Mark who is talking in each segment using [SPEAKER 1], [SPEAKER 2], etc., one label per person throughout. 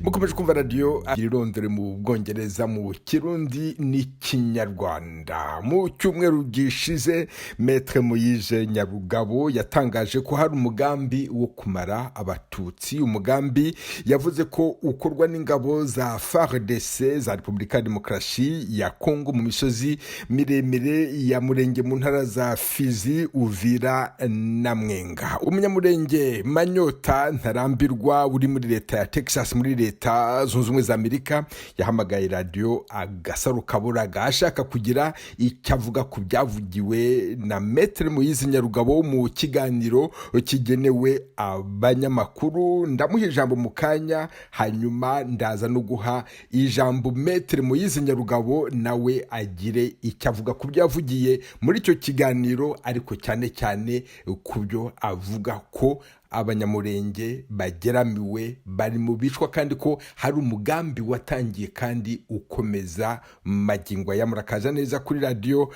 [SPEAKER 1] Mukomeje kumva radiyo Irondore mu Bwongereza, mu Kirundi n'Ikinyarwanda. Mu cyumweru gishize, Maître Moïse Nyarugabo yatangaje ko hari umugambi wo kumara Abatutsi, umugambi yavuze ko ukorwa n'ingabo za FARDC za Repubulika ya Demokarasi ya Kongo mu misozi miremire ya Murenge, mu ntara za Fizi, Uvira na Mwenga. Umunyamurenge Manyota Ntarambirwa uri muri leta ya Texas, muri Leta Zunze Ubumwe za Amerika, yahamagaye radiyo Agasaro Kaburaga ashaka kugira icyo avuga ku byavugiwe na Maître Moïse Nyarugabo mu kiganiro kigenewe abanyamakuru. Ndamuha ijambo mu kanya, hanyuma ndaza no guha ijambo Maître Moïse Nyarugabo, nawe agire icyo avuga ku byo yavugiye muri icyo kiganiro, ariko cyane cyane ku byo avuga ko Abanyamurenge bageramiwe, bari mu bicwa, kandi ko hari umugambi watangiye kandi ukomeza magingo aya. Murakaza neza kuri radiyo.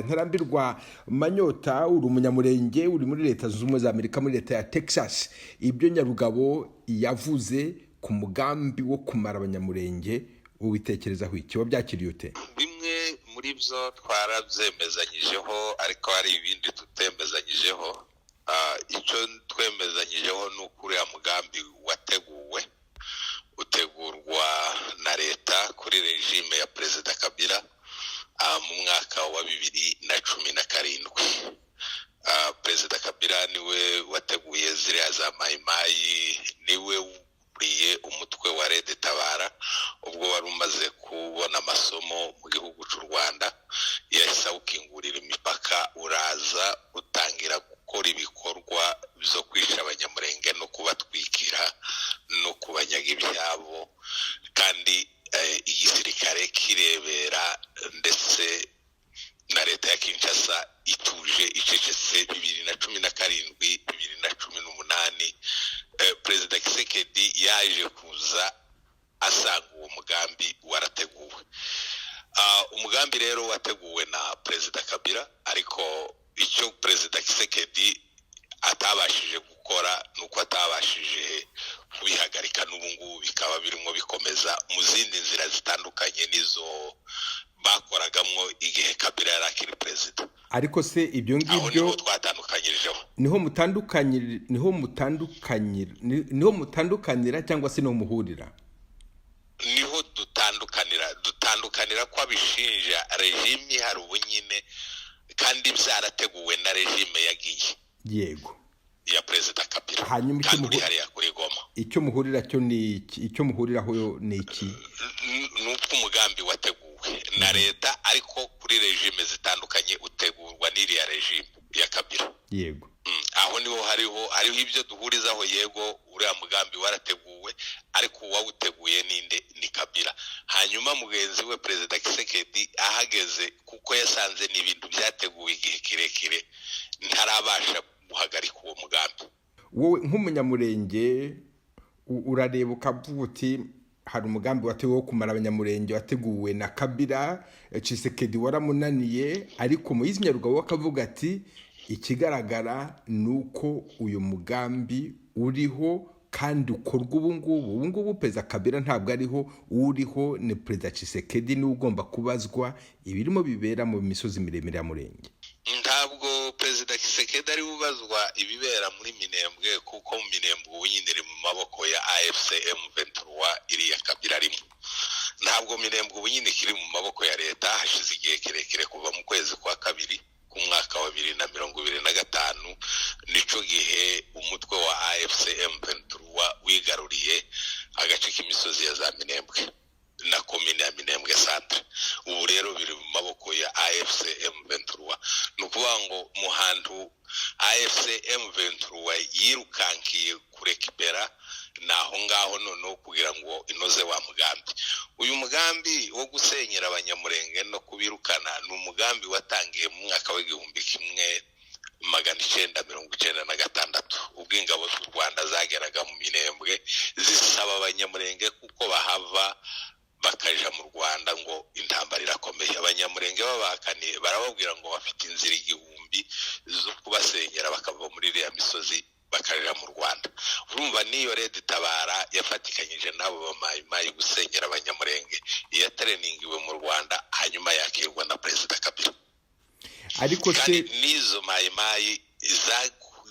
[SPEAKER 1] Ntarambirwa Manyota, uri Umunyamurenge, uri muri Leta Zunze Ubumwe za Amerika, muri leta ya Texas. Ibyo Nyarugabo yavuze ku mugambi wo kumara Abanyamurenge, ubitekerezaho iki? Wabyakiriye ute?
[SPEAKER 2] Bimwe muri byo twarabyemezanyijeho, ariko hari ibindi tutemezanyijeho. Icyo twemezanyijeho ni uko uriya mugambi wateguwe, utegurwa na leta kuri régime ya Perezida Kabila mu mwaka wa 2017. Perezida Kabila niwe wateguye ziriya za Mayimayi, niwe wuriye umutwe wa RED Tabara. Ubwo wari umaze kubona amasomo mu gihugu cy'u Rwanda, yahise awukingurira imipaka, uraza utangira gukora ibikorwa byo kwica Abanyamurenge no kubatwikira no kubanyaga ibyabo, kandi igisirikare kirebera, ndetse na leta ya Kinshasa ituje, icecetse. 2017, 2018, Perezida Tshisekedi yaje kuza asanga uwo mugambi warateguwe. Umugambi rero wateguwe na Perezida Kabila, ariko icyo Perezida Tshisekedi atabashije gukora ni uko atabashije kubihagarika. N'ubu ngubu bikaba birimo bikomeza mu zindi nzira zitandukanye n'izo bakoragamo igihe Kabila yari akiri perezida.
[SPEAKER 1] Ariko se ibyo
[SPEAKER 2] Aho
[SPEAKER 1] ngibyo
[SPEAKER 2] niho twatandukanyirijeho.
[SPEAKER 1] Niho mutandukanira cyangwa se niho muhurira?
[SPEAKER 2] Niho dutandukanira. Dutandukanira ko abishinja régime ihari ubu nyine, kandi byarateguwe na régime yagiye ya Perezida Kabila,
[SPEAKER 1] Hanyuma icyo
[SPEAKER 2] kandi uri hariya kuri Goma.
[SPEAKER 1] Icyo muhurira cyo ni iki? Icyo muhuriraho ni iki?
[SPEAKER 2] Ni uko umugambi wateguwe na leta, ariko kuri régime zitandukanye, utegurwa n'iriya régime ya Kabila. Aho niho hariho ibyo duhurizaho. Yego, uriya mugambi warateguwe, ariko uwawuteguye ninde? Ni Kabila. Hanyuma mugenzi we Perezida Tshisekedi ahageze, kuko yasanze ni ibintu byateguwe igihe kirekire, ntarabasha guhagarika uwo mugambi.
[SPEAKER 1] Wowe nk'Umunyamurenge urareba ukavuga uti hari umugambi wateguwe wo kumara Abanyamurenge, wateguwe na Kabila, Tshisekedi waramunaniye. Ariko Moïse Nyarugabo akavuga ati ikigaragara ni uko uyu mugambi uriho kandi ukorwa ubu ngubu. Ubu ngubu Perezida Kabila ntabwo ariho, uriho ni Perezida Tshisekedi, niwe ugomba kubazwa ibirimo bibera mu misozi miremire ya Murenge.
[SPEAKER 2] Ntabwo Perezida Tshisekedi ari ubazwa ibibera muri Minembwe, kuko mu Minembwe ubu nyine iri mu maboko ya AFC M23 iriya Kabila arimo. Ntabwo Minembwe ubu nyine ikiri mu maboko ya leta, hashize igihe kirekire, kuva mu kwezi kwa kabiri ku mwaka wa 2025. Nico gihe umutwe wa AFC M23 wigaruriye agace k'imisozi ya za Minembwe na komine ya Minembwe Centre. Ubu rero biri mu maboko ya AFC M23. Ni ukuvuga ngo mu hantu AFC M23 yirukankiye kurekipera ni aho ngaho noneho kugira ngo inoze wa mugambi. Uyu mugambi wo gusenyera Abanyamurenge no kubirukana ni umugambi watangiye mu mwaka w'1996, ubwo ingabo z'u Rwanda zageraga mu Minembwe zisaba Abanyamurenge kuko bahava bakaja mu Rwanda, ngo intambara irakomeye. Abanyamurenge babakaniye, barababwira ngo bafite inzira igihumbi zo kubasenyera bakava muri iriya misozi. bakarira mu Rwanda. Urumva n'iyo Red Tabara yafatikanyije n'abo bamayimayi gusenyera Abanyamurenge, yatereningiwe mu Rwanda, hanyuma yakirwa na Perezida Kabila.
[SPEAKER 1] Ariko se
[SPEAKER 2] n'izo mayimayi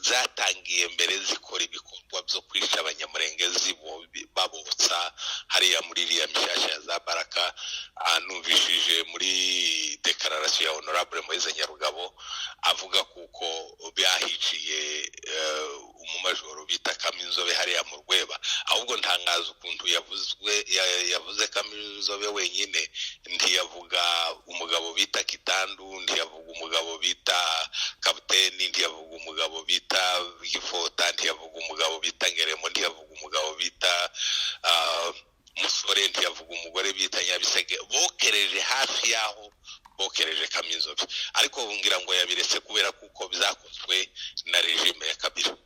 [SPEAKER 2] zatangiye mbere zikora ibikorwa byo kwica Abanyamurenge, babotsa hariya muri iriya mishyashya ya za Baraka. Numvishije muri déclaration ya Honorable Moise Nyarugabo avuga kuko byahiciye umumajoro bita Kaminzobe hariya mu Rweba. Ahubwo ntangaza ukuntu yavuzwe, yavuze Kaminzobe wenyine, ntiyavuga umugabo bita Kitandu, ntiyavuga umugabo bita Kapiteni, ntiyavuga umugabo bita Gifota, ntiyavuga umugabo bita Ngeremo, ntiyavuga umugabo bita Musore, ntiyavuga umugore bita Nyabisege. Bokereje hafi y'aho bokereje Kaminzobe, ariko ngira ngo yabiretse kubera kuko byakozwe na régime ya Kabila.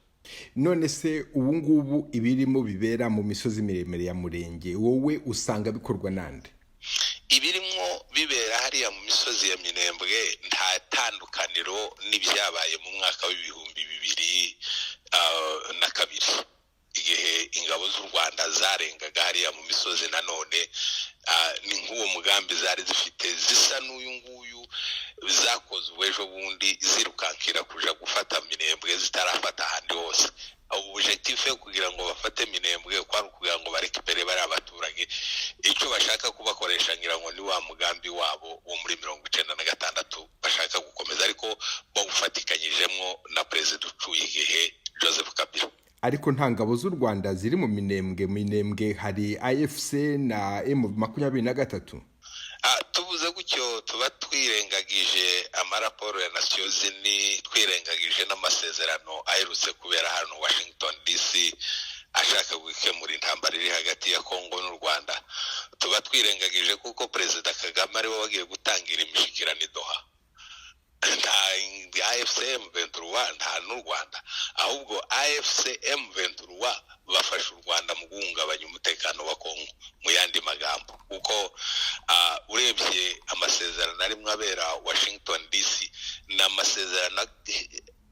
[SPEAKER 1] None se ubu ngubu ibirimo bibera mu misozi miremire ya Murenge, wowe usanga bikorwa nande?
[SPEAKER 2] Ibirimo bibera hariya mu misozi ya Minembwe nta tandukaniro n'ibyabaye mu mwaka wa 2002, igihe ingabo z'u Rwanda zarengaga hariya mu misozi. Nanone ni nk'uwo mugambi zari zifite, zisa n'uyu nguyu zakozwe ejo bundi, zirukankira kuja gufata Minembwe zitarafata ahandi hose. Objectif yo kugira ngo bafate Minembwe kwari ukugira ngo barekipere bari abaturage. Icyo bashaka kubakoresha, ngira ngo ni wa mugambi wabo wo muri 96 bashaka gukomeza, ariko bawufatikanyijemo na perezida ucuye igihe, Joseph Kabila.
[SPEAKER 1] Ariko nta ngabo z'u Rwanda ziri mu Minembwe. Minembwe hari AFC na M23.
[SPEAKER 2] Tuvuze gutyo tuba twirengagije amaraporo ya Nations Unies, twirengagije n'amasezerano aherutse kubera hano Washington DC ashaka gukemura intambara iri hagati ya Congo n'u Rwanda. Tuba twirengagije kuko Perezida Kagame ariwe wagiye gutangira imishikirano i Doha. Nta AFC M23, nta n'u Rwanda. Ahubwo AFC M23 bafasha u Rwanda mu guhungabanya umutekano wa Congo, mu yandi magambo, kuko urebye amasezerano arimo abera Washington DC ni amasezerano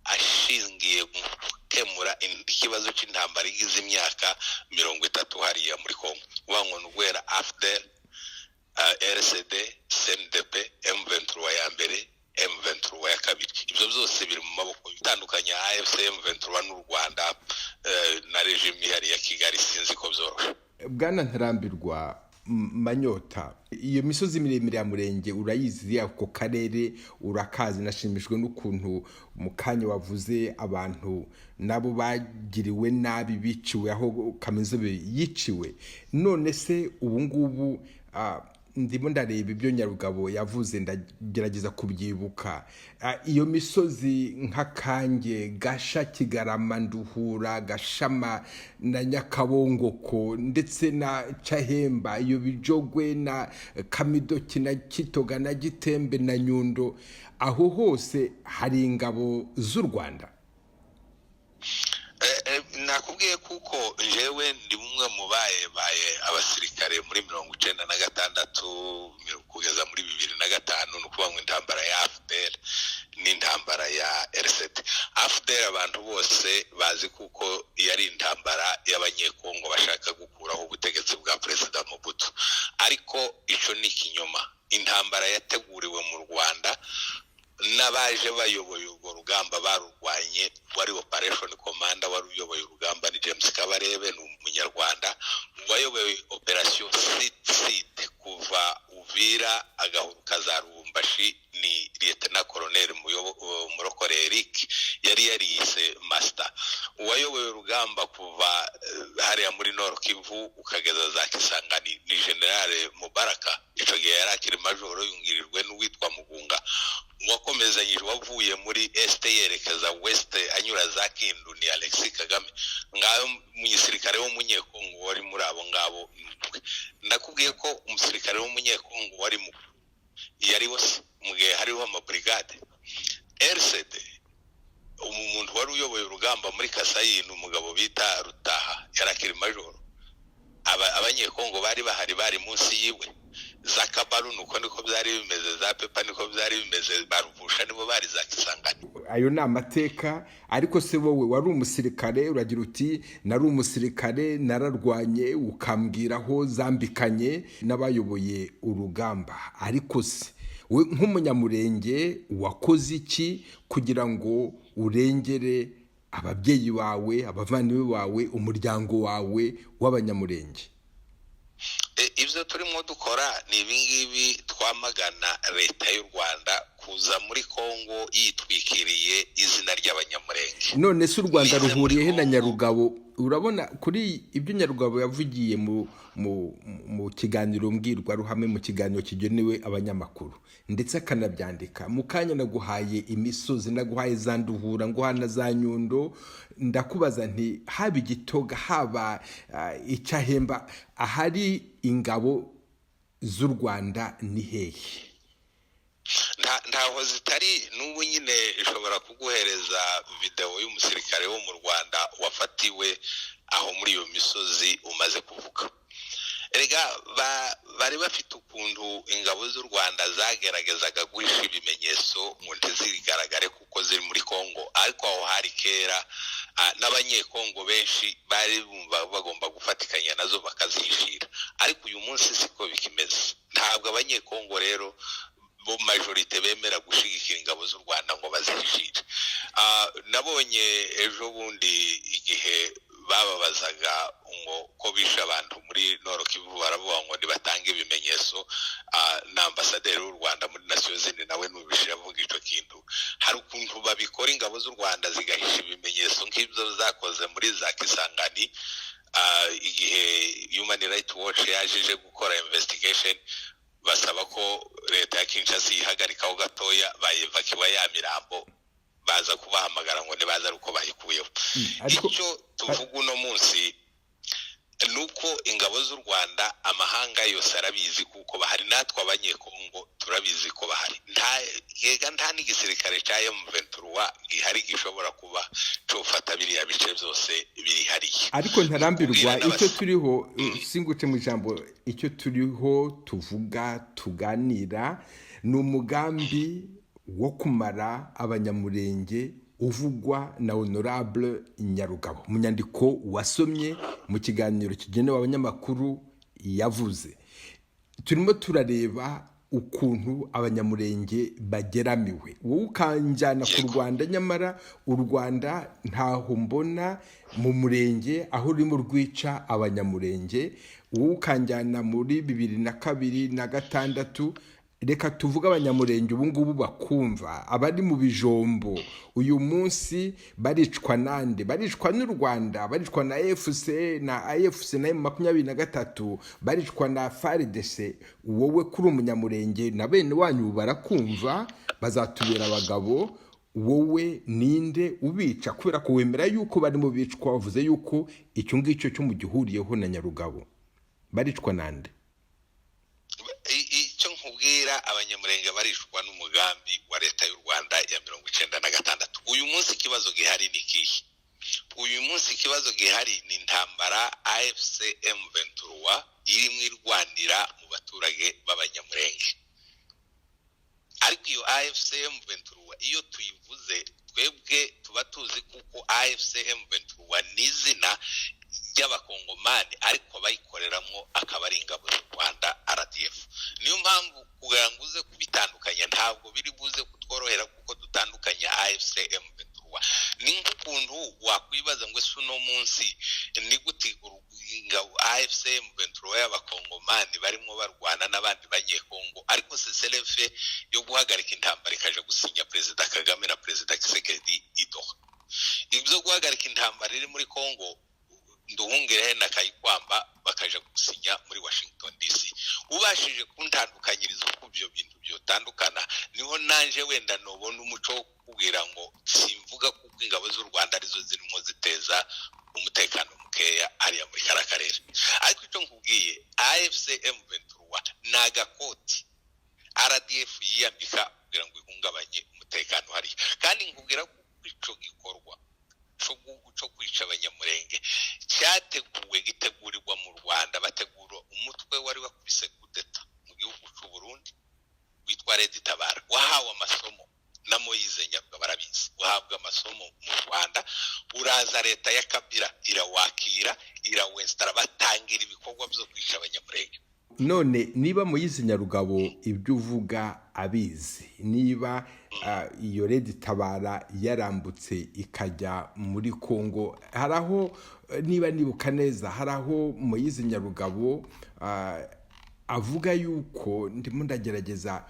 [SPEAKER 2] ashingiye mu gukemura ikibazo cy'intambara igize imyaka 30 hariya muri Congo, uvuga ngo ni uguhera AFDL, RCD, CNDP, M23 ya mbere, M23 ya kabiri. Ibyo byose biri mu maboko itandukanye AFC M23 n'u Rwanda na régime ihari ya Kigali. Sinzi ko byoroshye.
[SPEAKER 1] Bwana Ntarambirwa Manyota, iyo misozi miremire ya Murenge urayizi, ako karere urakazi. Nashimishijwe n'ukuntu mu kanya wavuze abantu nabo bagiriwe nabi, biciwe aho Kaminzobe yiciwe. None se ubu ngubu ndimo ndareba ibyo Nyarugabo yavuze, ndagerageza kubyibuka. Iyo misozi nk'Akange, Gasha, Kigarama, Nduhura, Gashama na Nyakabongoko, ndetse na Cahemba, iyo Bijogwe na Kamidoki na Kitoga na Gitembe na Nyundo, aho hose hari ingabo z'u Rwanda?
[SPEAKER 2] Nakubwiye kuko njyewe ndi umwe mu baye abasirikare muri 96 kugeza muri 2005, ni ukuvuga ngo intambara ya AFDL n'intambara ya RCD. AFDL abantu bose bazi kuko yari intambara y'Abanyekongo bashaka gukuraho ubutegetsi bwa Perezida Mobutu, ariko icyo ni ikinyoma. Intambara yateguriwe mu Rwanda n'abaje bayoboye urwo rugamba barurwanye, wari operation commander, wari uyoboye urugamba ni James Kabarebe, ni Umunyarwanda. Wayoboye operation Sud kuva Uvira agahuruka za Lubumbashi ni Lieutenant Colonel Murokore Eric, yari yariyise Master. Uwayoboye urugamba kuva hariya muri Nord Kivu ukageza za Kisangani ni General Mubaraka, icyo gihe yari akiri majoro, yungirijwe n'uwitwa Mugunga. Wakomezanyije, wavuye muri Est yerekeza West anyura za Kindu, ni Alexis Kagame. Ngaho umusirikare w'Umunyekongo wari muri abo ngabo, ndakubwiye ko umusirikare w'Umunyekongo wari mukuru yari wose mu gihe hariho amabrigade. RCD, umuntu wari uyoboye urugamba muri Kasayi ni umugabo bita Rutaha, yari akiri majoro. Abanyekongo bari bahari bari munsi yiwe. Za Kabaru nuko niko byari bimeze, za Pepa niko byari bimeze, Baruvusha nibo bari za Kisangani.
[SPEAKER 1] Ayo ni amateka. Ariko se wowe wari umusirikare, uragira uti nari umusirikare, nararwanye, ukambwira aho zambikanye n'abayoboye urugamba. Ariko se we nk'umunyamurenge wakoze iki kugira ngo urengere ababyeyi bawe, abavandimwe bawe, umuryango wawe w'abanyamurenge?
[SPEAKER 2] Ibyo turimo dukora ni ibingibi: twamagana leta y'u Rwanda kuza muri Kongo yitwikiriye izina ry'abanyamurenge.
[SPEAKER 1] None se u Rwanda ruhuriye he na Nyarugabo? Urabona kuri ibyo Nyarugabo yavugiye mu kiganiro mbwirwaruhame, mu kiganiro kigenewe abanyamakuru, ndetse akanabyandika mu kanya. Naguhaye imisozi, naguhaye za Nduhura, nguha na za Nyundo. Ndakubaza nti haba Igitoga, haba Icyahemba, ahari ingabo z'u Rwanda ni hehe?
[SPEAKER 2] Ntaho zitari. N'ubu nyine ishobora kuguhereza videwo y'umusirikare wo mu Rwanda wafatiwe aho muri iyo misozi umaze kuvuga. Erega bari bafite ukuntu ingabo z'u Rwanda zageragezaga guhisha ibimenyetso ngo ntizigaragare kuko ziri muri Kongo, ariko aho hari kera, n'abanyekongo benshi bari bumva bagomba gufatikanya nazo bakazihishira. Ariko uyu munsi siko bikimeze. Ntabwo abanyekongo rero bo majorité bemera gushyigikira ingabo z'u Rwanda ngo bazihishire. Nabonye ejo bundi igihe bababazaga ngo ko bishe abantu muri Nord Kivu, baravuga ngo nibatange ibimenyetso. Na ambasaderi w'u Rwanda muri Nations Unies nawe nubishe avuga icyo kintu. Hari ukuntu babikora, ingabo z'u Rwanda zigahisha ibimenyetso nk'ibyo zakoze muri za Kisangani, igihe Human Rights Watch yaje ije gukora investigation, basaba ko leta ya Kinshasa iyihagarikaho gatoya, bayevakiwa ya mirambo, baza kubahamagara ngo ntibaze ari uko bayikuyeho. Icyo tuvuga uno munsi ni uko ingabo z'u Rwanda amahanga yose arabizi kuko bahari, natwe abanyekongo turabizi ko bahari. Nta nta n'igisirikare cya M23 gihari gishobora kuba cofata biriya bice byose biri hariya.
[SPEAKER 1] Ariko ntarambirwa, icyo turiho, singutse mu ijambo, icyo turiho tuvuga, tuganira, ni umugambi wo kumara abanyamurenge uvugwa na Honorable Nyarugabo mu nyandiko wasomye, mu kiganiro kigenewe abanyamakuru yavuze. Turimo turareba ukuntu abanyamurenge bageramiwe, wowe ukanjyana ku Rwanda, nyamara u Rwanda ntaho mbona mu murenge aho rurimo rwica abanyamurenge. Wowe ukanjyana muri 2002 na 6. Reka tuvuge abanyamurenge ubu ngubu bakumva, abari mu Bijombo uyu munsi baricwa nande? Baricwa n'u Rwanda, baricwa na AFC na AFC na M23, baricwa na FARDC. Wowe kuri umunyamurenge na bene wanyu barakumva, bazatubera abagabo. Wowe ninde ubica? Kubera ko wemera yuko barimo bicwa, wavuze yuko icyo ngicyo cyo mu gihuriyeho na Nyarugabo. Baricwa nande?
[SPEAKER 2] Icyo nkubwira, abanyamurenge barishwa n'umugambi wa leta y'u Rwanda ya 96. Uyu munsi ikibazo gihari ni ikihe? Uyu munsi ikibazo gihari ni intambara AFC M23 irimo irwanira mu baturage b'abanyamurenge. Ariko iyo AFC M23 iyo tuyivuze, twebwe tuba tuzi kuko AFC M23 ni izina ry'abakongomani, ariko abayikoreramo akaba ari ingabo z'u Rwanda, RDF. Niyo mpamvu kugira ngo uze kubitandukanya ntabwo biri buze kutworohera, kuko dutandukanya AFC M23. Ni nk'ukuntu wakwibaza ngo ese uno munsi ni gute ingabo AFC M23 y'abakongomani barimo barwana n'abandi banyekongo, ariko CCLF yo guhagarika intambara ikaje gusinya Perezida Kagame na Perezida Tshisekedi i Doha? Ibyo guhagarika intambara iri muri Kongo, Nduhungirehe na Kayikwamba bakaja gusinya muri Washington DC. Ubashije kuntandukanyiriza uko ibyo bintu byotandukana, niho nanje wenda nobona umuco wo kukubwira ngo simvuga kuko ingabo z'u Rwanda arizo zirimo ziteza umutekano mukeya hariya muri kariya karere. Ariko icyo nkubwiye, AFC M23 ni agakoti RDF yiyambika kugira ngo ihungabanye umutekano hariya. Kandi nkubwira ko ico gikorwa cyo kwica abanyamurenge cyateguwe, gitegurirwa mu Rwanda, bategura umutwe wari wakubise kudeta mu gihugu cy'u Burundi witwa RED Tabara, wahawe amasomo na Moyize Nyarugabo, barabizi, wahawe amasomo na Moyize Nyarugabo. Uhabwa amasomo mu Rwanda, uraza, leta ya Kabila irawakira, irawesitara, batangira ibikorwa byo kwica Abanyamurenge.
[SPEAKER 1] None niba Moyizi Nyarugabo ibyo uvuga abizi, niba iyo Red Tabara yarambutse ikajya muri Kongo, hari aho, niba nibuka neza, hari aho Moyizi Nyarugabo avuga yuko, ndimo ndagerageza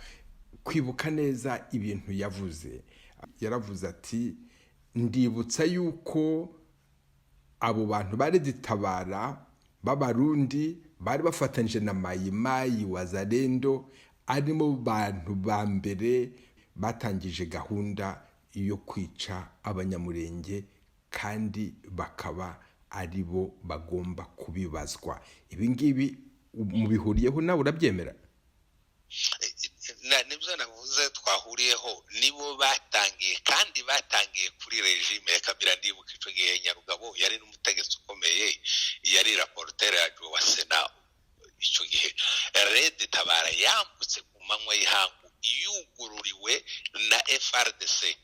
[SPEAKER 1] kwibuka neza ibintu yavuze, yaravuze ati: "Ndibutsa yuko abo bantu ba Red Tabara b'Abarundi bari bafatanyije na Mayimayi Wazalendo arimo bantu ba mbere batangije gahunda yo kwica Abanyamurenge, kandi bakaba ari bo bagomba kubibazwa." Ibi ngibi mubihuriyeho? Nawe urabyemera?
[SPEAKER 2] Nibyo navuze twahuriyeho. Nibo batangiye, kandi batangiye kuri régime ya Kabila. Ndibuka icyo gihe Nyarugabo yari n'umutegetsi ukomeye, yari rapporteur wa Sena icyo gihe. Red Tabara yambutse ku manywa y'ihangu, yugururiwe na FARDC,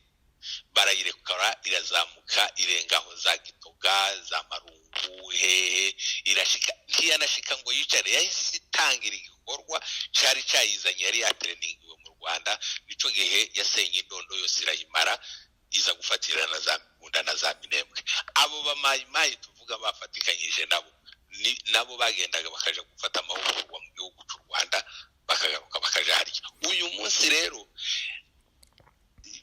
[SPEAKER 2] barayirekura, irazamuka, irengaho za Gitoga, za Marungu, hehe, irashika. Ntiyanashika ngo yicare, yahise itangira igikorwa cyari cyayizanye. Yari yatereningiwe mu Rwanda. Nicyo gihe yasenye indondo yose irayimara, iza gufatira na za Migunda na za Minembwe. Abo bamayimayi tuvuga bafatikanyije nabo, nabo bagendaga bakaja gufata amahugurwa mu gihugu cy'u Rwanda, bakagaruka bakaja harya. Uyu munsi rero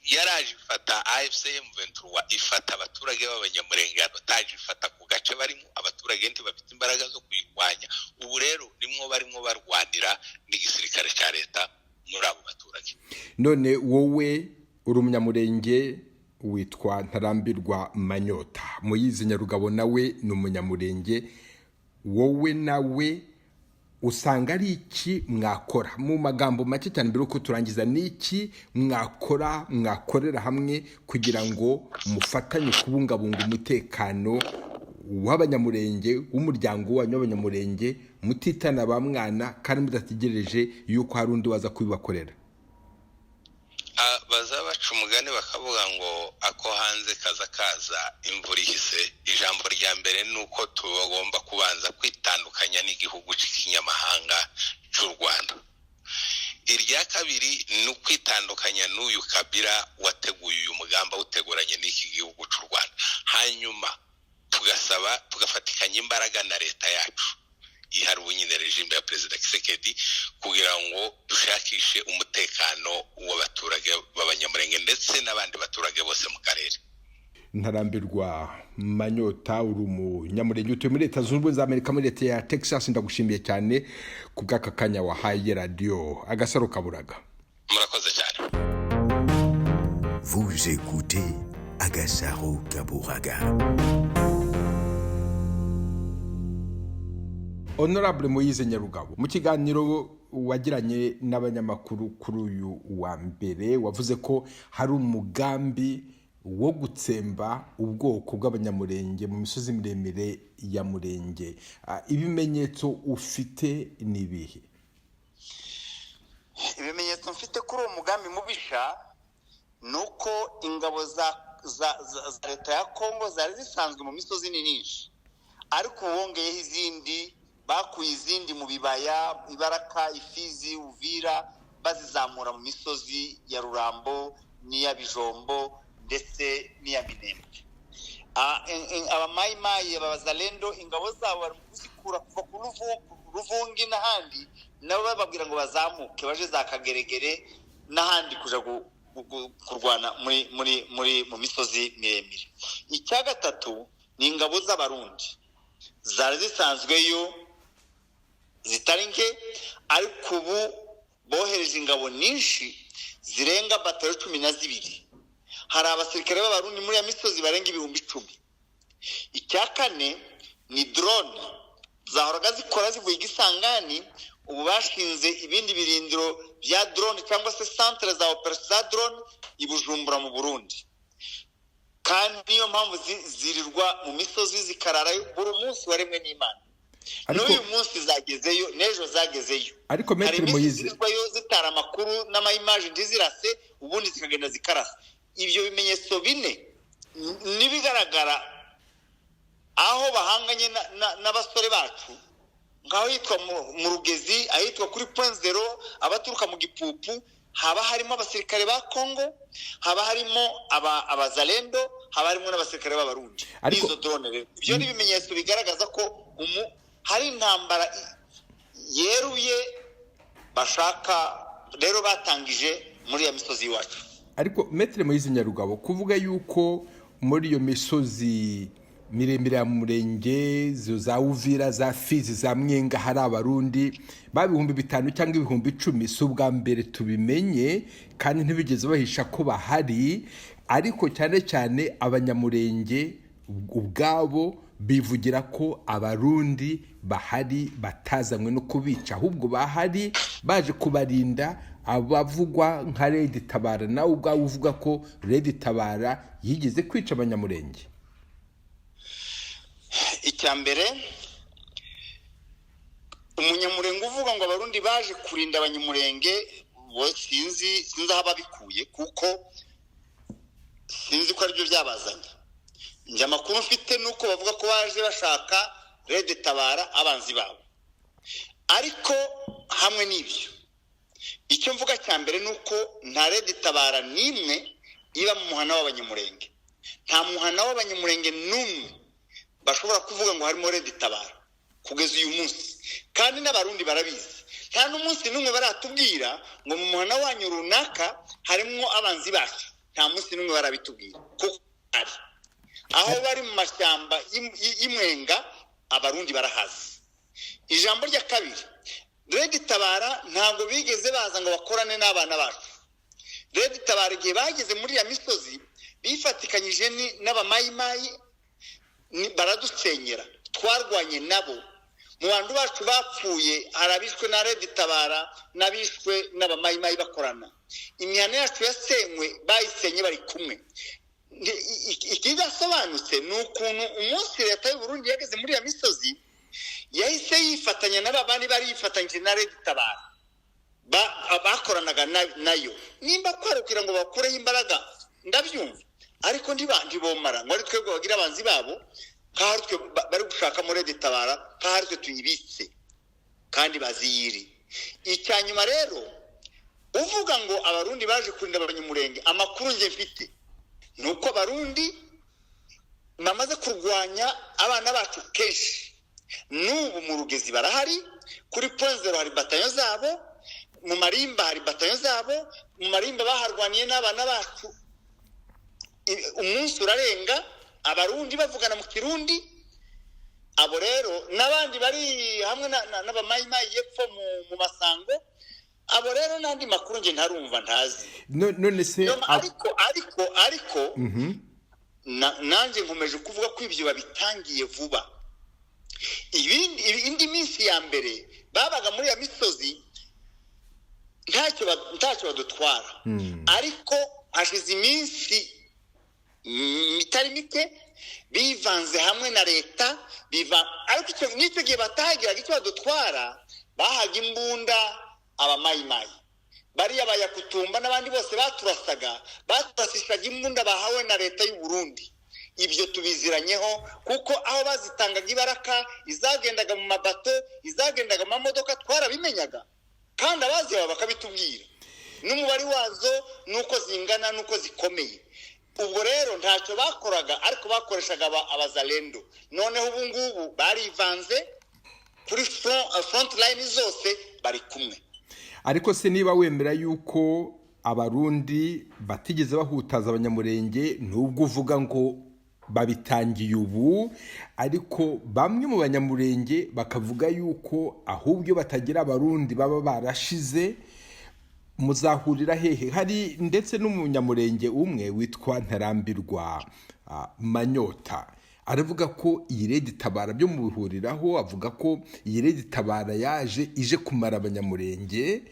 [SPEAKER 2] yaraje ifata AFC M23, ifata abaturage b'Abanyamurenge otage, ifata ku gace barimo abaturage, ntibafite imbaraga zo kuyirwanya. Ubu rero nimwo barimo barwanira n'igisirikare cya leta muri abo baturage.
[SPEAKER 1] None wowe uri Umunyamurenge, witwa Ntarambirwa Manyota. Moyizi Nyarugabo nawe ni Umunyamurenge. Wowe nawe usanga ari iki mwakora, mu magambo make cyane mbere yuko turangiza, ni iki mwakora, mwakorera hamwe kugira ngo mufatanye kubungabunga umutekano w'Abanyamurenge, w'umuryango wanyu w'Abanyamurenge, mutitana ba mwana kandi mudategereje yuko hari undi waza kubibakorera?
[SPEAKER 2] Baza baca umugani bakavuga ngo ako hanze kaza kaza imvura ihise. Ijambo rya mbere ni uko tugomba kubanza kwitandukanya n'igihugu cy'ikinyamahanga cy'u Rwanda. Irya kabiri ni ukwitandukanya n'uyu Kabila wateguye uyu mugamba, awuteguranye n'iki gihugu cy'u Rwanda. Hanyuma tugasaba, tugafatikanya imbaraga na leta yacu ihari ubu nyine, régime ya Perezida Tshisekedi, kugira ngo dushakishe umutekano w'abaturage b'Abanyamurenge ndetse n'abandi baturage bose mu karere.
[SPEAKER 1] Ntarambirwa Manyota, uri Umunyamurenge, utuye muri Leta Zunze Ubumwe za Amerika, muri leta ya Texas, ndagushimiye cyane ku bw'aka kanya wahaye Radiyo Agasaro Kaburaga.
[SPEAKER 2] Murakoze cyane.
[SPEAKER 3] Vous écoutez Agasaro Kaburaga.
[SPEAKER 1] Honorable Moyize Nyarugabo, mu kiganiro wagiranye n'abanyamakuru kuri uyu wa mbere, wavuze ko hari umugambi wo gutsemba ubwoko bw'Abanyamurenge mu misozi miremire ya Murenge. Ibimenyetso ufite ni ibihe?
[SPEAKER 4] Ibimenyetso mfite kuri uwo mugambi mubisha ni uko ingabo za leta ya Kongo zari zisanzwe mu misozi ni nyinshi, ariko ubu bongeyeho izindi, bakuye izindi mu bibaya, Ibaraka, Ifizi, Uvira, bazizamura mu misozi ya Rurambo n'iya Bijombo ndetse n'iya Minembwe. Abamayimayi, Abazalendo, ingabo zabo bari kuzikura kuva ku Ruvungi n'ahandi, nabo bababwira ngo bazamuke baje za Kageregere n'ahandi kuja kurwana muri mu misozi miremire. Icya gatatu ni ingabo z'Abarundi zari zisanzweyo zitari nke, ariko ubu bohereje ingabo nyinshi zirenga batayo 12. Hari abasirikare b'Abarundi muri ya misozi barenga 10,000. Icya kane ni drone zahoraga zikora zivuye Igisangani. Ubu bashinze ibindi birindiro bya drone cyangwa se centre za opération za drone i Bujumbura mu Burundi, kandi niyo mpamvu zirirwa mu misozi, zikararayo buri munsi waremwe n'Imana. N'uyu munsi zagezeyo, n'ejo zagezeyo.
[SPEAKER 1] Ariko
[SPEAKER 4] Hari
[SPEAKER 1] Maître
[SPEAKER 4] iminsi
[SPEAKER 1] Moyize
[SPEAKER 4] zirirwayo zitara amakuru n'ama images ntizirase, ubundi zikagenda zikarasa. Ibyo bimenyetso bine n'ibigaragara aho bahanganye n'abasore bacu, nk'aho hitwa mu Rugezi, ahitwa kuri Point Zéro, abaturuka mu Gipupu, haba harimo abasirikare ba Kongo, haba harimo Abazalendo, haba harimo n'abasirikare b'Abarundi n'izo drone. Rero ibyo ni ibimenyetso bigaragaza ko hari intambara yeruye bashaka rero batangije muri ya misozi iwacu.
[SPEAKER 1] Ariko Maître Moïse Nyarugabo, kuvuga yuko muri iyo misozi miremire ya Murenge, za Uvira, za Fizi, za Mwenga, hari Abarundi ba 5000 cyangwa 10,000, si ubwa mbere tubimenye, kandi ntibigeze bahisha ko bahari. Ariko cyane cyane Abanyamurenge ubwabo bivugira ko Abarundi bahari batazanywe no kubica, ahubwo bahari baje kubarinda abavugwa nka Red Tabara. Nawe ubwawe uvuga ko Red Tabara yigeze kwica Abanyamurenge.
[SPEAKER 4] Icya mbere, umunyamurenge uvuga ngo Abarundi baje kurinda Abanyamurenge, sinzi aho babikuye, kuko sinzi ko aribyo byabazanye. Njye amakuru mfite ni uko bavuga ko baje bashaka Red Tabara, abanzi babo. Ariko hamwe n'ibyo, icyo mvuga cya mbere ni uko nta Red Tabara n'imwe iba mu muhana w'Abanyamurenge. Nta muhana w'Abanyamurenge n'umwe bashobora kuvuga ngo harimo Red Tabara kugeza uyu munsi, kandi n'Abarundi barabizi. Nta n'umunsi n'umwe baratubwira ngo mu muhana wanyu runaka harimo abanzi bacu. Nta munsi n'umwe barabitubwira, kuko ari aho bari mu mashyamba y'Imwenga, Abarundi barahazi. Ijambo rya kabiri, Red Tabara ntabwo bigeze baza ngo bakorane n'abana bacu. Red Tabara igihe bageze muri ya misozi bifatikanyije n'Abamayimayi, baradusenyera, twarwanye nabo. Mu bantu bacu bapfuye hari abishwe na Red Tabara n'abishwe n'Abamayimayi bakorana. Imihana yacu yasenywe, bayisenye bari kumwe. Ikidasobanutse ni ukuntu umunsi leta y'u Burundi yageze muri iyo misozi yahise yifatanya n'aba bandi bari yifatanyije na Red Tabara, bakoranaga nayo. Nimba kwari kugira ngo bakureho imbaraga, ndabyumva, ariko ntibomara ngo ari twebwe bagira abanzi babo, nk'aho ari twe bari gushaka muri Red Tabara, nk'aho ari twe tuyibitse kandi baziyiri. Icya nyuma rero, uvuga ngo Abarundi baje kurinda Abanyamurenge, amakuru njye mfite ni uko Abarundi bamaze kurwanya abana bacu kenshi. N'ubu mu Rugezi barahari, kuri Point Zéro hari batayo zabo, mu Marimba hari batayo zabo. Mu Marimba baharwaniye n'abana bacu umunsi urarenga, Abarundi bavugana mu Kirundi. Abo rero n'abandi bari hamwe n'Abamayimayi yepfo mu Masango. Abo rero n'andi makuru njye ntarumva, ntazi.
[SPEAKER 1] None se
[SPEAKER 4] Ariko nanjye nkomeje kuvuga ko ibyo babitangiye vuba. Indi minsi ya mbere babaga muri ya misozi ntacyo badutwara, ariko hashize iminsi itari mike bivanze hamwe na leta. Ariko n'icyo gihe batahagiraga icyo badutwara, bahaga imbunda Abamayimayi bariya bayakutumba n'abandi bose baturasaga, baturasishaga imbunda bahawe na leta y'u Burundi. Ibyo tubiziranyeho, kuko aho bazitangaga ibaraka, izagendaga mu mabato, izagendaga mu mamodoka, twarabimenyaga, kandi abazihawe bakabitubwira n'umubare wazo n'uko zingana n'uko zikomeye. Ubwo rero ntacyo bakoraga, ariko bakoreshaga Abazalendo. Noneho ubu ngubu barivanze kuri front line zose, bari kumwe.
[SPEAKER 1] Ariko se niba wemera yuko Abarundi batigeze bahutaza Abanyamurenge, nubwo uvuga ngo babitangiye ubu, ariko bamwe mu Banyamurenge bakavuga yuko ahubwo batagira Abarundi baba barashize, muzahurira hehe? Hari ndetse n'Umunyamurenge umwe witwa Ntarambirwa Manyota, aravuga ko iyi Red Tabara byo mubihuriraho, avuga ko iyi Red Tabara yaje ije kumara Abanyamurenge.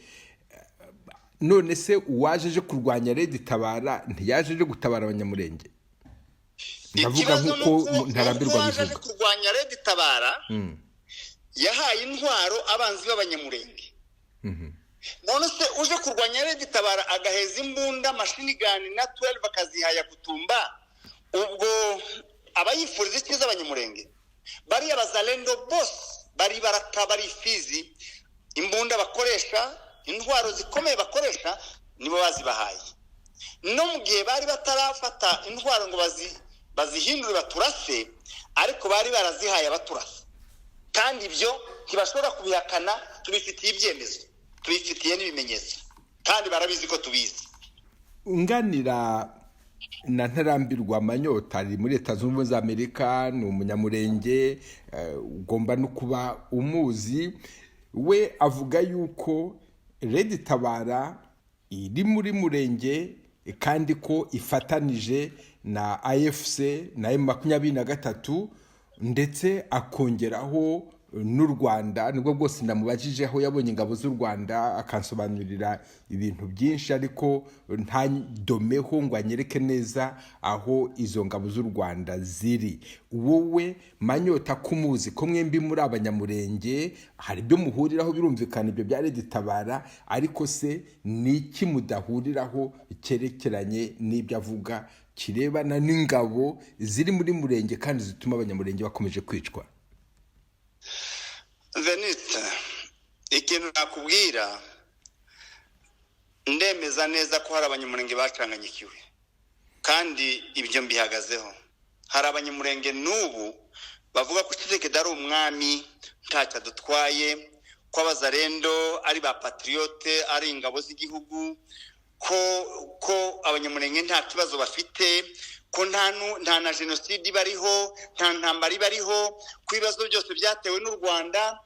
[SPEAKER 1] None se uwaje aje kurwanya Red Tabara ntiyaje aje gutabara Abanyamurenge? Ndavuga nk'uko Ntarambirwa
[SPEAKER 4] bivuga. Aje kurwanya Red Tabara yahaye intwaro abanzi b'Abanyamurenge. None se uje kurwanya RED Tabara agaheza imbunda, machine gun na 12, akazihaya Kutumba, ubwo aba yifuriza icyiza Abanyamurenge? Bariya Bazalendo bose bari baraka, bari Fizi, imbunda bakoresha, intwaro zikomeye bakoresha, nibo bazibahaye. No mu gihe bari batarafata intwaro ngo bazihindure baturase, ariko bari barazihaye abaturasa. Kandi ibyo ntibashobora kubihakana, tubifitiye ibyemezo, tubifitiye n'ibimenyetso, kandi barabizi ko tubizi.
[SPEAKER 1] Unganira na Ntarambirwa Manyota, ari muri Leta Zunze Ubumwe za Amerika, ni Umunyamurenge, ugomba no kuba umuzi. We avuga yuko RED Tabara iri muri Murenge kandi ko ifatanije na AFC na M23, ndetse akongeraho n'u Rwanda. Nibwo bwose namubajije aho yabonye ingabo z'u Rwanda, akansobanurira ibintu byinshi, ariko ntadomeho ngo anyereke neza aho izo ngabo z'u Rwanda ziri. Wowe Manyota, kumuzi ko mwembi muri Abanyamurenge, hari ibyo muhuriraho, birumvikana, ibyo bya RED Tabara, ariko se ni iki mudahuriraho cyerekeranye n'ibyo avuga kirebana n'ingabo ziri muri Murenge kandi zituma Abanyamurenge bakomeje kwicwa?
[SPEAKER 4] Veniste, ikintu nakubwira, ndemeza neza ko hari Abanyamurenge bacanganyikiwe, kandi ibyo mbihagazeho. Hari Abanyamurenge n'ubu bavuga ko Tshisekedi ari umwami, ntacyo adutwaye, ko Abazarendo ari ba patriote, ari ingabo z'igihugu, ko Abanyamurenge nta kibazo bafite, ko nta na jenoside ibariho, nta ntambara ibariho, ko ibibazo byose byatewe n'u Rwanda.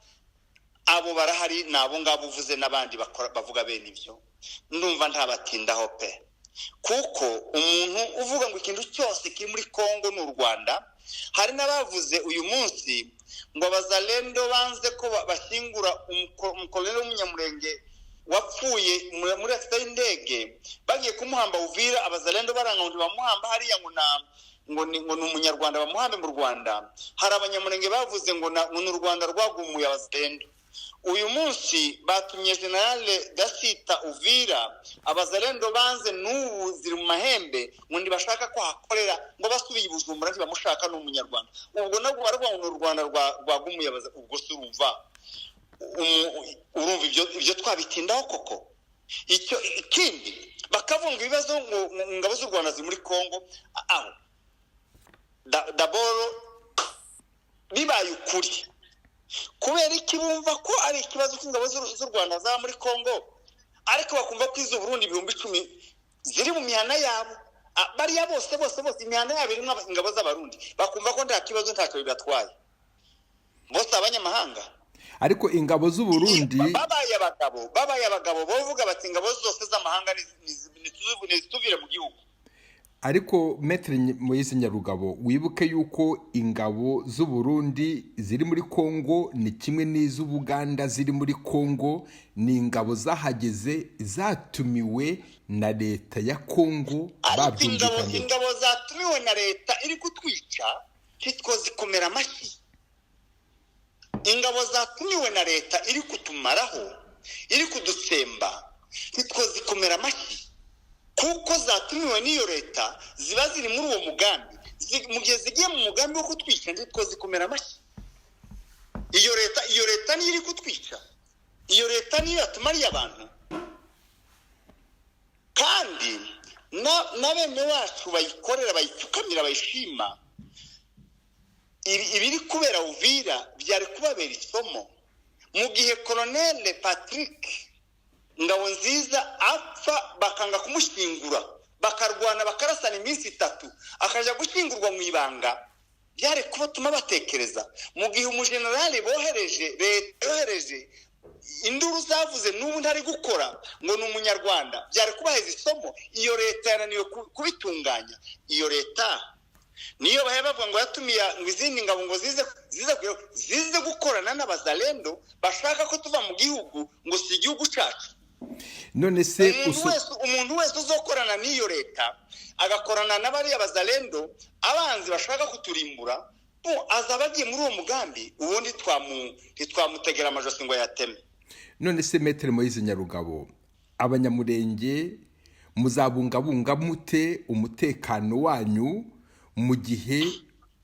[SPEAKER 4] Abo barahari, ni abo ngabo uvuze n'abandi bavuga bene ibyo. Ndumva ntabatindaho pe, kuko umuntu uvuga ngo ikintu cyose kiri muri Congo ni u Rwanda. Hari n'abavuze uyu munsi ngo Abazalendo banze ko bashyingura umukoloneli w'Umunyamurenge wapfuye muri accident y'indege. Bagiye kumuhamba Uvira, Abazalendo baranga ngo ntibamuhamba hariya, ngo ni Umunyarwanda, bamuhambe mu Rwanda. Hari Abanyamurenge bavuze ngo ni u Rwanda rwagumuye Abazalendo. Uyu munsi batumye Général Gasita Uvira, Abazalendo banze, n'ubu ziri mu mahembe, ngo ntibashaka ko hakorera, ngo basubiye i Bujumbura, ntibamushaka, ni Umunyarwanda. Ubwo nabwo baravuga ngo ni u Rwanda rwagumuye. Ubwo se urumva ibyo twabitindaho koko? Icyo ikindi bakavunga ibibazo ngo ingabo z'u Rwanda ziri muri Congo. Aho d'abord bibaye ukuri, kubera iki bumva ko ari ikibazo cy'ingabo z'u Rwanda zaba muri Congo, ariko bakumva ko iz'u Burundi 10,000 ziri mu mihana yabo? Bariya bose bose bose imihana yabo irimo ingabo z'Abarundi, bakumva ko nta kibazo, ntacyo bibatwaye, bose abanyamahanga.
[SPEAKER 1] Ariko ingabo z'u Burundi
[SPEAKER 4] Babaye abagabo bavuga bati ingabo zose z'amahanga nizituvire mu gihugu.
[SPEAKER 1] Ariko Maître Moise Nyarugabo, wibuke yuko ingabo z'u Burundi ziri muri Congo ni kimwe n'iz'Ubuganda ziri muri Congo, ni ingabo zahageze zatumiwe na leta ya Congo.
[SPEAKER 4] Ariko ingabo zatumiwe na leta iri kutwica ntitwozikomera amashyi. Ingabo zatumiwe na leta iri kutumaraho, iri kudutsemba, ntitwozikomera amashyi, kuko zatumiwe n'iyo leta, ziba ziri muri uwo mugambi. Mu gihe zigiye mu mugambi wo kutwica, ntitwozikomera amashyi. Iyo leta niyo iri kutwica, iyo leta niyo yatumariye abantu. Kandi na bene wacu bayikorera, bayipfukamira, bayishima, ibiri kubera Uvira byari kubabera isomo. Mu gihe Colonel Patrick Ngabonziza apfa, bakanga kumushyingura, bakarwana, bakarasana iminsi 3, akajya gushyingurwa mu ibanga, byari kubatuma batekereza. Mu gihe umujenerali bohereje, leta yohereje, induru zavuze, n'ubu ntari gukora, ngo ni Umunyarwanda, byari kubaheza isomo. Iyo leta yananiwe kubitunganya. Iyo leta niyo bahe bavuga ngo yatumiye ngo izindi ngabo ngo zize gukorana n'Abazalendo bashaka ko tuva mu gihugu, ngo si igihugu cyacu.
[SPEAKER 1] None se
[SPEAKER 4] Umuntu wese uzokorana n'iyo leta, agakorana na bariya Bazalendo, abanzi bashaka kuturimbura, azaba agiye muri uwo mugambi. Ubundi ntitwamutegera amajosi ngo yateme.
[SPEAKER 1] None se, Maître Moise Nyarugabo, Abanyamurenge muzabungabunga mute umutekano wanyu mu gihe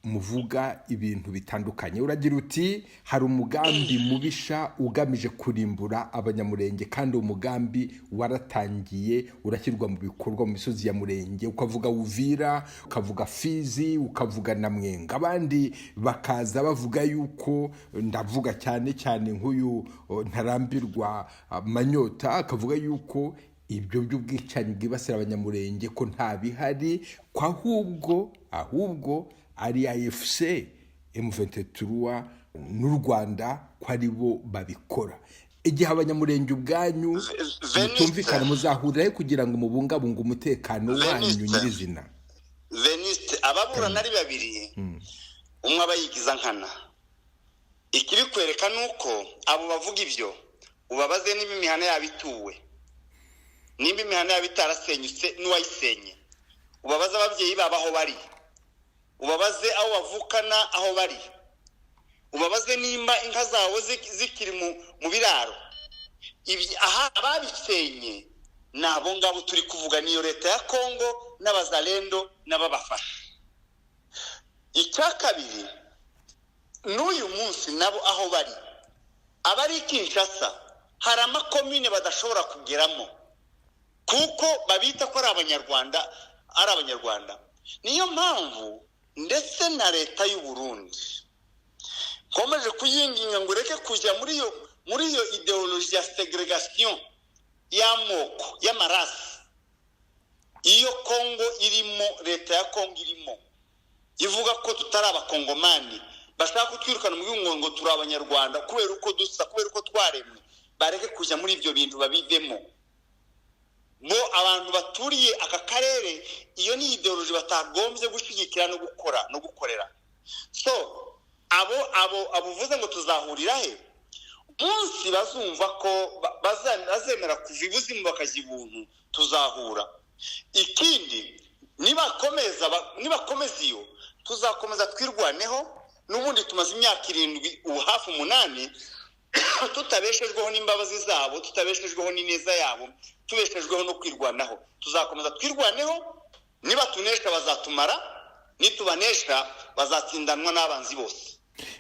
[SPEAKER 1] muvuga ibintu bitandukanye? Uragira uti hari umugambi mubisha ugamije kurimbura Abanyamurenge, kandi uwo mugambi waratangiye urashyirwa mu bikorwa mu misozi ya Murenge, ukavuga Uvira, ukavuga Fizi, ukavuga na Mwenga. Abandi bakaza bavuga yuko, ndavuga cyane cyane nk'uyu Ntarambirwa Manyota, akavuga yuko ibyo by'ubwicanyi bwibasira Abanyamurenge ko nta bihari, ko ahubwo ari AFC M23 n'u Rwanda, ko ari bo babikora. Igihe Abanyamurenge ubwanyu mutumvikana, muzahurirahe kugira ngo mubungabunge umutekano wanyu nyirizina?
[SPEAKER 4] Veniste, ababurana ari babiri, umwe aba yigiza nkana. Ikibikwereka ni uko abo bavuga ibyo, ubabaze niba imihana yabo ituwe, nimba imihana yabo itarasenyutse n'uwayisenye. Ubabaze ababyeyi babo aho bari, ubabaze aho bavukana aho bari, ubabaze nimba inka zabo zikiri mu biraro. Aha ababisenye ni abo ngabo turi kuvuga, niyo leta ya Kongo n'Abazalendo n'ababafasha. Icya kabiri, n'uyu munsi nabo aho bari, abari Kinshasa, hari amakomine badashobora kugeramo kuko babita ko ari Abanyarwanda, ari Abanyarwanda. Niyo mpamvu ndetse na leta y'u Burundi nkomeje kuyinginga ngo ureke kujya muri iyo idéologie ya ségrégation y'amoko, y'amarasi. Iyo Kongo irimo, leta ya Kongo irimo ivuga ko tutari Abakongomani, bashaka kutwirukana mu gihugu ngo turi Abanyarwanda kubera uko dusa, kubera uko twaremwe. Bareke kujya muri ibyo bintu, babivemo. Bo abantu baturiye aka karere, iyo ni idéologie batagombye gushyigikira no gukora no gukorera. So abo uvuze ngo tuzahurira he, munsi bazumva ko bazemera kuva ibuzimu bakajya ibuntu, tuzahura. Ikindi, nibakomeza iyo, tuzakomeza twirwaneho. N'ubundi tumaze imyaka 7, ubu hafi 8, tutabeshejweho n'imbabazi zabo, tutabeshejweho n'ineza yabo, tubeshejweho no kwirwanaho. Tuzakomeza twirwaneho. Nibatunesha bazatumara, nitubanesha bazatsindanwa n'abanzi bose.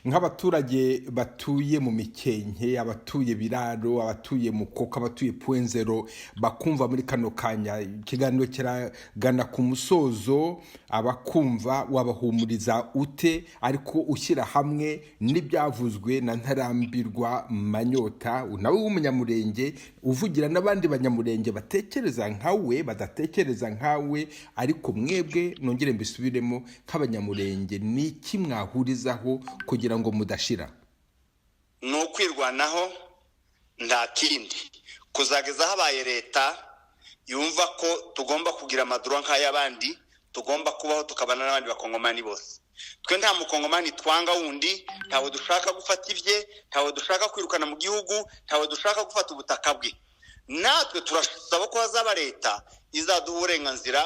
[SPEAKER 1] Nk'abaturage batuye mu Mikenke, abatuye Biraro, abatuye Mukoko, abatuye Pwenzero, bakumva muri kano kanya, ikiganiro kiragana ku musozo, abakumva wabahumuriza ute, ariko ushyira hamwe n'ibyavuzwe na Ntarambirwa Manyota, nawe w'Umunyamurenge, uvugira n'abandi Banyamurenge batekereza nkawe, badatekereza nkawe? Ariko mwebwe, nongere mbisubiremo, nk'Abanyamurenge, ni iki mwahurizaho kugira ngo mudashira?
[SPEAKER 4] Ni ukwirwanaho, nta kindi, kuzageza habaye leta yumva ko tugomba kugira ama droits nk'ay'abandi, tugomba kubaho tukabana n'abandi Bakongomani bose. Twe nta Mukongomani twanga wundi, ntawe dushaka gufata ibye, ntawe dushaka kwirukana mu gihugu, ntawe dushaka gufata ubutaka bwe. Natwe turasaba ko hazaba leta izaduha uburenganzira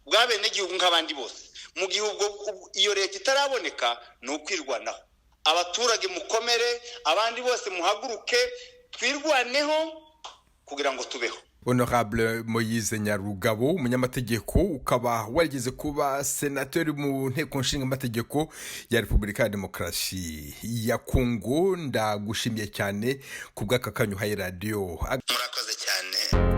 [SPEAKER 4] bw'abenegihugu nk'abandi bose. Mu gihe ubwo iyo leta itaraboneka, ni ukwirwanaho. Abaturage mukomere, abandi bose muhaguruke, twirwaneho kugira ngo tubeho.
[SPEAKER 1] Honorable Moise Nyarugabo, umunyamategeko, ukaba warigeze kuba senateri mu Nteko Nshinga Amategeko ya Repubulika ya Demokarasi ya Kongo, ndagushimiye cyane ku bw'aka kanya uhaye radiyo.
[SPEAKER 4] Murakoze cyane.